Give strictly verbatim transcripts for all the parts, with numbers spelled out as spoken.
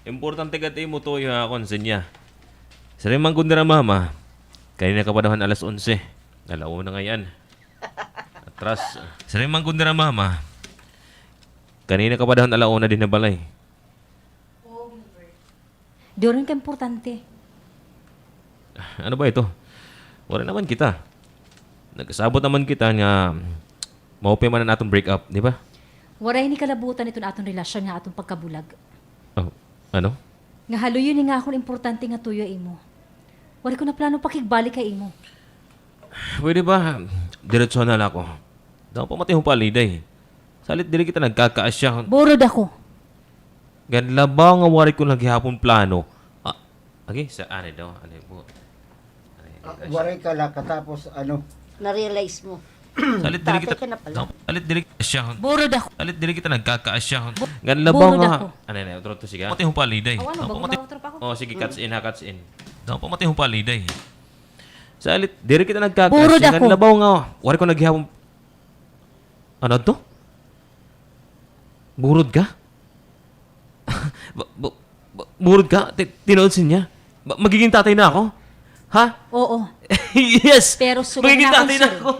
Importante gad imo tuyo ha akon, Zenia. Siring man gud nira mama, kanina ka pa daw han alas onse. Ala una ngay-an. Atras. Siring man gud nira mama, kanina ka pa daw han ala una dinhi ha balay. Duron ka importante. Ano ba ito? Waray naman kita. Nagkasabot naman kita nga maupay man an aton break up, di ba? Waray ini kalabutan iton aton relasyon nga aton pagkabulag. Oh, ano? Nga haluyon ini nga akon importante nga tuyo ha imo. Waray ko na plano pakigbalik ha imo. Pwede ba diretsohan na la ako? Daw pa matay ho pa liday. Salit diri kita nagkakaasya. Burod ako. Ngan labaw nga waray ko na gihapon plano. Ah, agi, sa, ano daw, ano po? Ah, waray ka la katapos, ano? Na-realize mo. Salit diri kita, tatay ka na pala. Salit diri siya. Burod ako. Salit diri kita nagkakaasya. Ngan labaw nga, ano, ano, otro to, sige. Pati ho pa liday. Aw, ano, bago mautro pa ako. Oh, sige, cuts in ha, cuts in. Daw pa matay ho pa liday. Salit diri kita nagkakaasya. Burod ako. Ngan labaw nga waray ko na gihapon. Ano to? Burod ka? Ba-, ba-, ba-, burod ka? Ti-, tinuod, Zenia? Ba-, magiging tatay na ako? Ha? Oo. Yes! Pero sugad na akon siring. Magiging tatay na ako.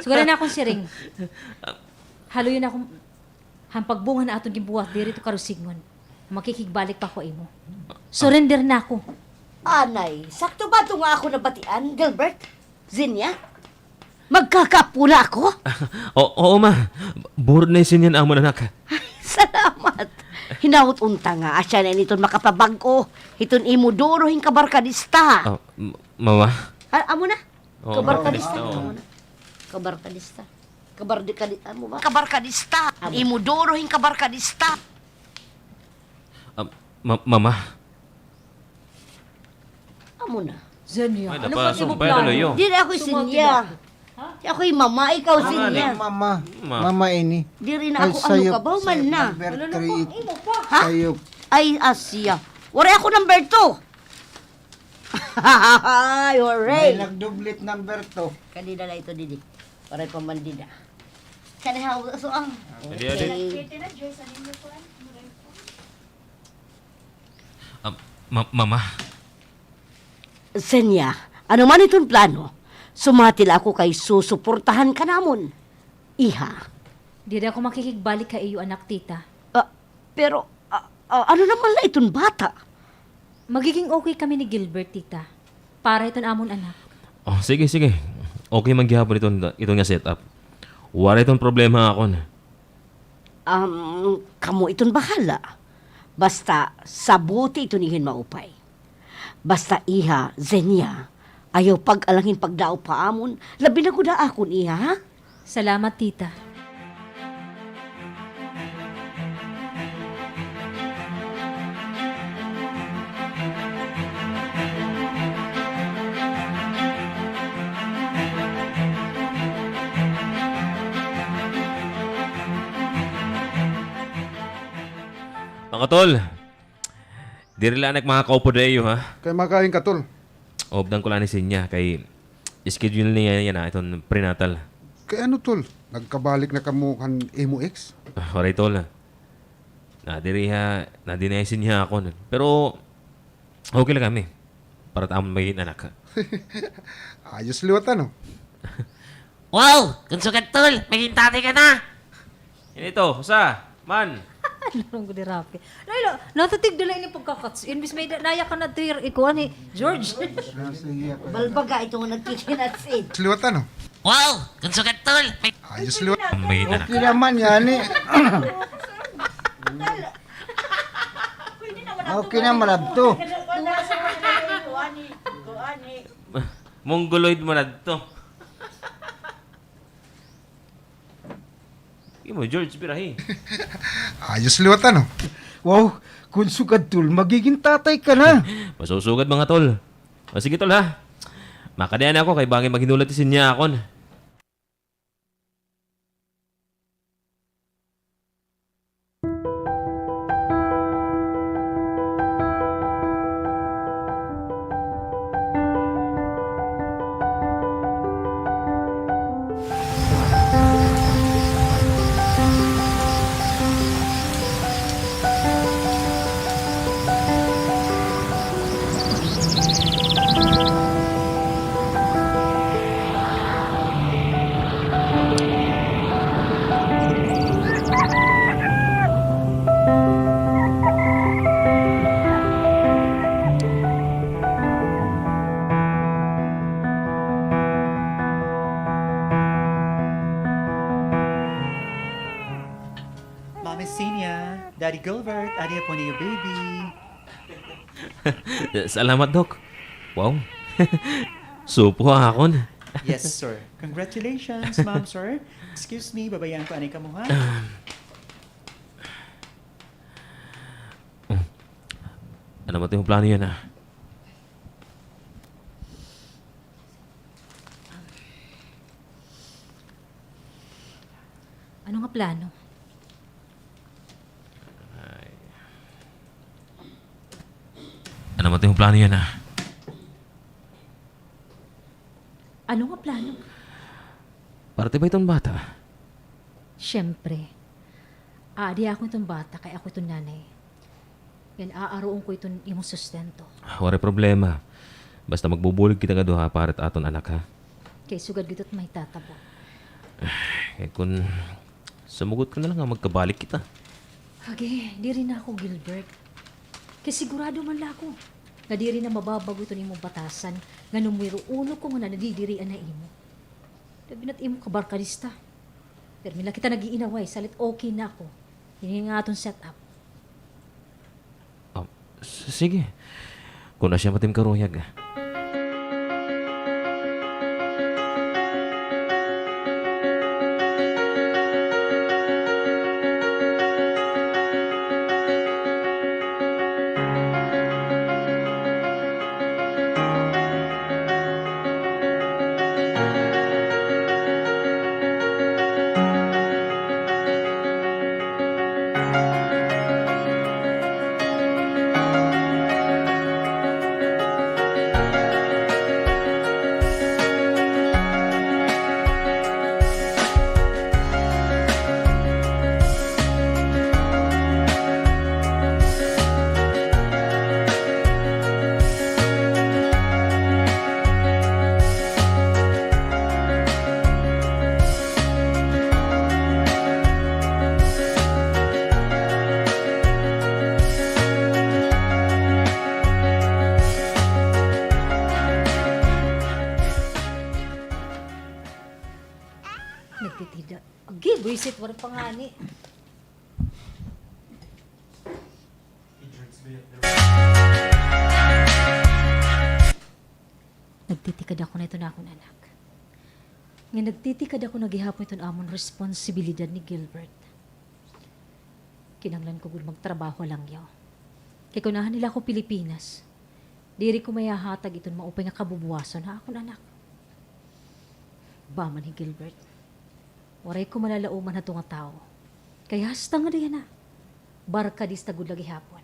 Sugad na akon siring. Haluyon ako han pagbunga han aton ginbuhat diri to karusingon. Makikigbalik pa ako ha imo. Surrender na ako. Anay, sakto ba ito nga ako nabatian, Gilbert? Zenia? Magkakaapo na ako? O-, oo, ma. Burod na hi Zenia han amon anak. Ay, salamat. Hinaot unta nga asya na ini iton makapabag-o hiton imo duro hin kabarkadista. Ah, m-, mama? Ah, amo na? Oo, kabarkadista. Kabarkadista, oo. Amo na. Kabarkadi-, kabarkadi-, amo ba? Kabarkadista. Amo. Imo duro hin kabarkadista. Ah, ma-, mama. Amo na. Zenia, ano man imo plano? Diri ako hi Zenia. Ha? Ako hi Mama, ikaw Zenia. Mama. Mama ini. Diri na ako, ano ka ba? Human na. Number three. Ha? Sayop. Ay, asya. Waray ako number two. Ay, waray. May nagdublit number two. Kadi na la ito, didi. Waray pa man dida. Kadi ha, so ang. Didi, didi. Okay. Ah, ma-, mama. Zenia, ano man iton plano, sumati la ako kay susuportahan ka namon, iha. Diri ako makikigbalik ha iyo anak, tita. Ah, pero, ah, ah, ano naman la iton bata? Magiging okay kami ni Gilbert, tita. Para iton amon anak. Oh, sige, sige. Okay man gihapon iton, iton nga setup. Waray iton problema ha akon. Um, kamo iton bahala. Basta sabuti iton ihin maupay. Basta iha, Zenia, ayaw pag-alang hin pagdaop ha amon, labi na gud ha akon, iha, ha? Salamat, tita. Mga tol, diri la anak makakaupod ha iyo, ha? Kay makain ka, tol. Updan ko la ni Zenia, kay schedule niya yana, iton prenatal. Kay ano, tol? Nagkabalik na kamo kan imo ex? Ah, waray, tol. Nadiri ha, nadiri hi Zenia ha akon. Pero, okay la kami. Para it amon magin anak. Ayos liwat, ano? Wow! Kon sugad, tol, magin tatay ka na! Ini to, usa, man. Larong ko di rapi. Lalo, natatig dala ini pagkakats. Imbis may da-, naya ka na, tir-, ikuha ni George. Balbaga ito nga nagkikinats, eh. Liwat, ano? Wow! Kon sugad, tol. Ayos liwat. Magin anak. Okay naman yan, eh. Okay naman adto. Mongoloid man adto. Imo, George, birahi. Ayos liwat, ano? Wow, kon sugad, tol, magigin tatay ka na. Masusugad, mga tol. O, sige, tol, ha? Makadi na ako, kay bangin maghinulat hi Zenia ha akon. Senior, Daddy Gilbert, adi ako niyo baby. Salamat, Doc. Wow. Supo ha akon. Yes, sir. Congratulations, ma'am, sir. Excuse me, babayaan ko anay kamo, ha? Ano man it imo plano yana? Ano nga plano? Ay. Ano man it imo plano yana? Ano nga plano? Parte ba iton bata? Siyempre. Aadi ako iton bata kay ako iton nanay. Ngan aaruon ko iton imo sustento. Waray problema. Basta magbubulig kita nga duha para it aton anak, ha? Kay sugad gud it mahitatabo. Kay kon sumugot ka na la nga magkabalik kita. Agi, diri na ako, Gilbert. Kay sigurado man la ako nga diri na mababag-o iton imo batasan nga numero uno ko nga nadidirian ha imo. Labi na it imo kabarkadista. Pirmi la kita nag-iinaway, salit okay na ako hini nga aton set-up. Ah, s-, sige. Kon asya man it im karuyag. Nagtitida. Agi, buwisit, waray pa ngani. Nagtitikad ako na iton akon anak. Nga nagtitikad ako na gihapon iton amon responsibilidad ni Gilbert. Kinahanglan ko gud magtrabaho ha langyaw. Kay kon aanhi la ako Pilipinas, diri ko mahahatag iton maupay nga kabubuwason ha akon anak. Ba man hi Gilbert. Waray ko malalaoman hadto nga tawo. Kay hasta ngada yana, barkadista gud la gihapon.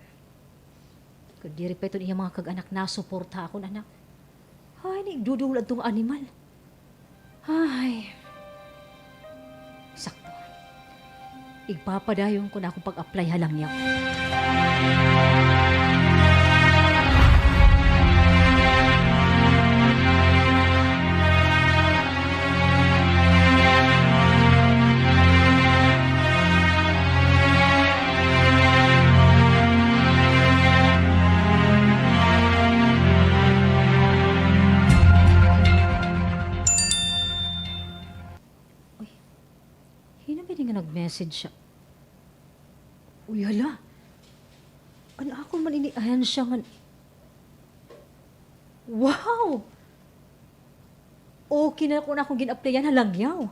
Kon diri pa iton iya mga kag-anak nasuporta ha akon anak. Hay, ni igdudulad adto nga animal. Ay. Sakto. Igpapadayon ko na akon pag-apply ha langyaw. Uy, hin-o ba ini nga nag-message ha? Uy, hala. An akon man ini ahensya ngan, wow! Okay na ako an akon gin-applyan ha langyaw.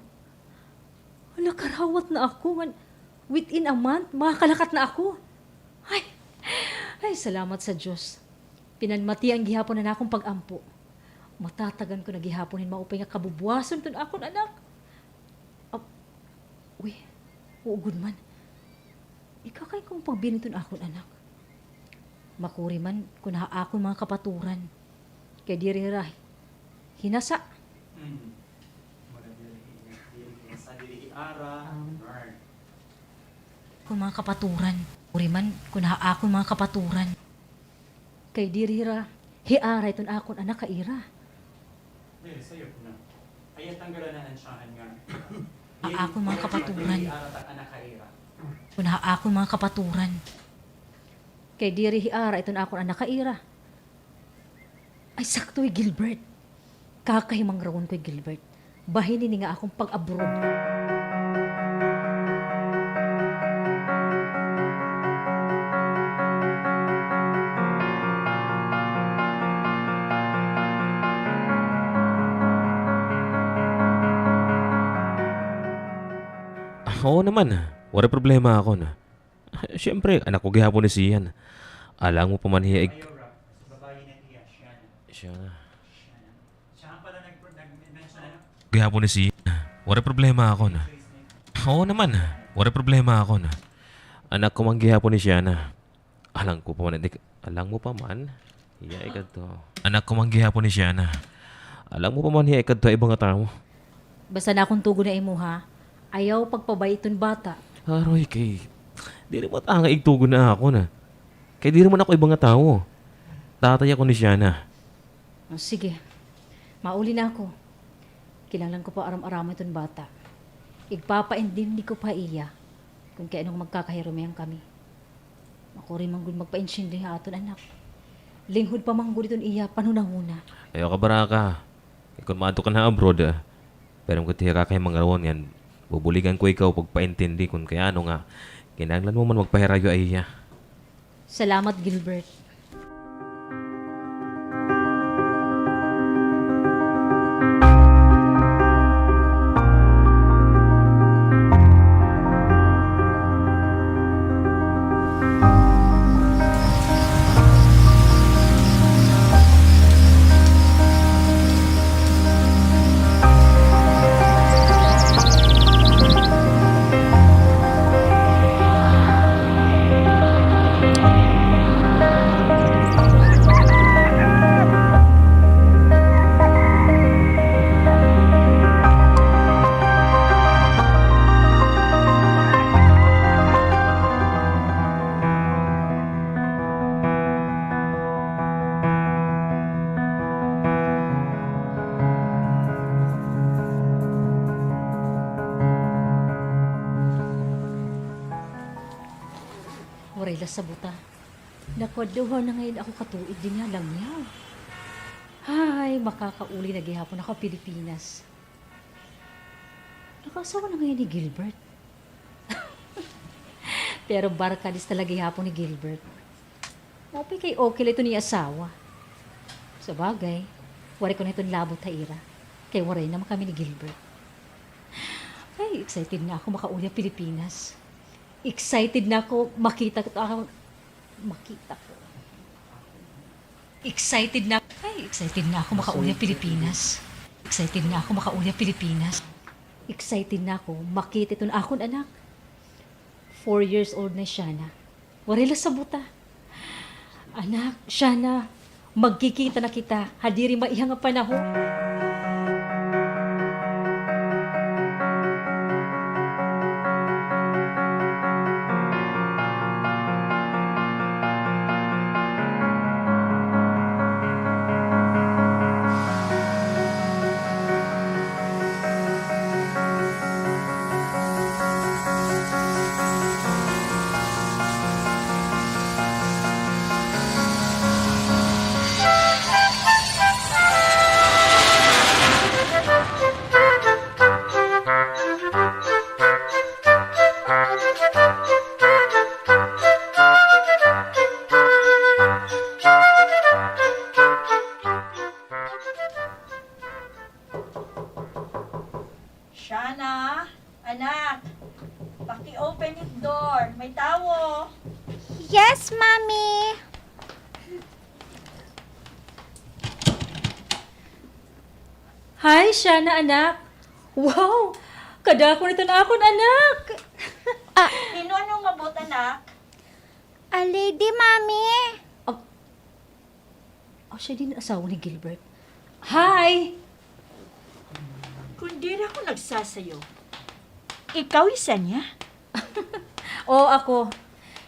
Hala, karawat na ako ngan within a month, makakalakat na ako. Ay, ay, salamat sa Diyos. Pinanmatian gihapon an akon pag-ampo. Matatagan ko na gihapon hin maupay nga kabubuwason iton akon anak. Ah, uy, oo gud man. Ikakain ko man pagbiin iton akon anak. Makuri man kon ha akon mga kapaturan. Kay diri hira hinasa. Mm. Mga diri, diri hinasa, diri hiara, Lord. Akon mga kapaturan. Makuri man kon ha akon mga kapaturan. Kay diri hira hiara iton akon anak ha ira. Diri, sayo ko na. Ay, tanggalan na an siyahan nga. Ha akon mga kapaturan. Diri hiara iton akon anak ha ira. Kon ha akon mga kapaturan. Kay diri hiara iton akon anak ha ira. Ay, sakto hi Gilbert. Kakahimangraon ko hi Gilbert. Bahin ini nga akon pag-abroad. Oo naman, waray problema akon. Siyempre, anak ko gihapon ni Sian. Alangan mo pa man hiya ig-, siya. Gihapon ni Sian. Waray problema akon. Oo naman, waray problema akon. Anak ko man gihapon ni Siana. Alangan ko pa man, alangan mo pa man hiya ikadto. Anak ko man gihapon ni Siana. Alangan mo pa man hiya ikadto ha iba nga tawo. Basta an akon tugon ha imo, ha? Ayaw pagpabay-i iton bata. Aroy, kay diri matangay igtugon ha akon, ha. Kay diri man ako iba nga tawo. Tatay ako ni Siana. O, sige. Mauli na ako. Kinahanglan ko pa aram-araman iton bata. Igpapaintindi ko pa ha iya kon kay ano nga magkakahirumian kami. Makuri man gud magpaintindi ha aton anak. Linghod pa man gud iton iya panhunahuna. Ayaw kabaraka. Kay kon maadto ka na ha abroad, ah, pero kay tiya ka kay mangarawon ngan bubuligan ko ikaw pagpaintindi kon kay ano nga kinahanglan mo man magpahirayo ha iya. Salamat, Gilbert. Waray la sabot, ah. Nakaduha na ngay-an ako ka tuig dinhi ha langyaw. Hay, makakauli na gihapon ako ha Pilipinas. Nakaasawa na ngay-an hi Gilbert. Pero barkadista la gihapon ni Gilbert. Maupay kay okay la iton iya asawa. Sabagay, waray ko na iton labot ha ira. Kay waray naman kami ni Gilbert. Ay, excited na ako makauli ha Pilipinas. Excited na ako makita ko, ah, makita ko. Excited na, ay, excited na ako makauli ha Pilipinas. Excited na ako makauli ha Pilipinas. Excited na ako makita iton akon anak. Four years old na siya na. Waray la sabot, ah. Anak, siya na. Magkikita na kita ha diri maiha nga panahon. Shana, anak, paki-open it door. May tawo. Yes, Mommy. Hi, Shana, anak. Wow! Kadako na iton akon anak. Ah. Hin-o an mabuot, anak? A lady, Mommy. Ah, ah, siya diri asawa ni Gilbert. Hi! Kon diri ako nagsasayo, ikaw isa niya? Oo, ako.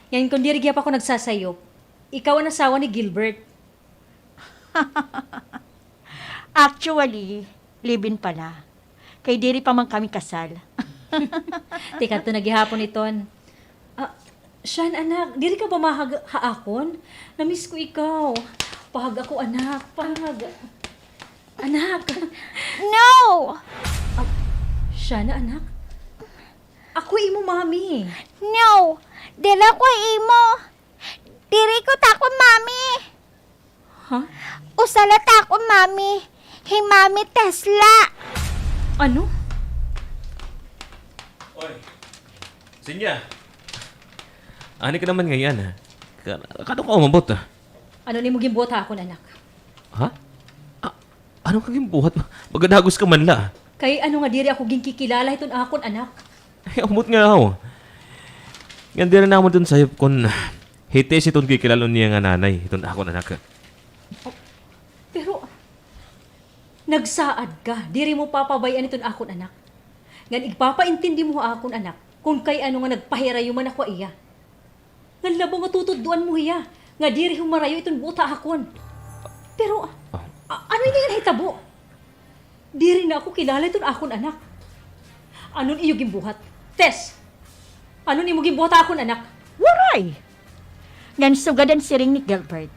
Ngan kon diri gihap ako nagsasayo, ikaw an asawa ni Gilbert. Actually, live-in pala. Kay diri pa man kami kasal. Tikadto na gihapon iton. Ah, Shan, anak, diri ka ba mahag ha akon? Na-miss ko ikaw. Pahag ako, anak. Pahag. Anak. No! Ah, Shana, anak. Ako imo mami. No! Diri ako imo. Diri ko takon mami. Ha? Usa la takon mami. Hi Mami Tesla. Ano? Oy, Sinya! Ani ka naman ngay-an, ha? Ka-, kano ka umabot, ha? Ano an imo ginbuhat ha akon anak? Ha? A-, ano ka ginbuhat? Magadagos ka man la. Kay ano nga diri ako ginkikilala hiton akon anak? Ay, ambot nga, haw. Ngan diri namon iton sayop kon hiti iton kikilal-on niya nga nanay hiton akon anak. Pero, nagsaad ka, diri mo papabay-an iton akon anak. Ngan igpapaintindi mo ha akon anak kon kay ano nga nagpahirayo man ako ha iya. Ngan labaw nga tutudoan mo hiya nga diri humarayo iton buot ha akon. Pero, a-, ano ini nga nahitabo? Diri na ako kilala iton akon anak. Ano an iyo ginbuhat? Tess! Ano an imo ginbuhat ha akon anak? Waray! Ngan sugad han siring ni Gilbert,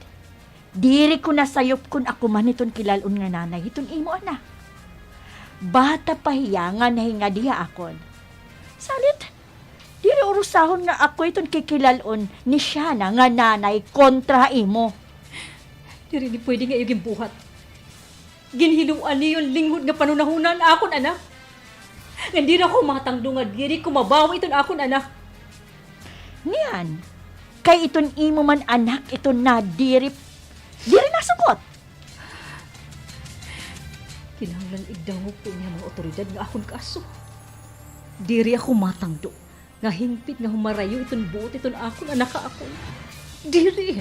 diri ko nasayop kon ako man iton kilal-on nga nanay hiton imo anak. Bata pa hiya nga nahingadi ha akon. Salit, diri urusahon nga ako iton kikilal-on ni Shana nga nanay kontra ha imo. Diri ini pwede nga iyo ginbuhat. Ginhiloan niyo an linghod nga panhunahuna han akon anak. Ngan diri ako matangdo nga diri ko mabawi iton akon anak. Niyan, kay iton imo man anak iton nadiri, diri nasugot. Kinahanglan igdangop ko ini ha mga awtoridad nga akon kaso. Diri ako matangdo nga hingpit nga humarayo iton buot iton akon anak ha akon. Diri.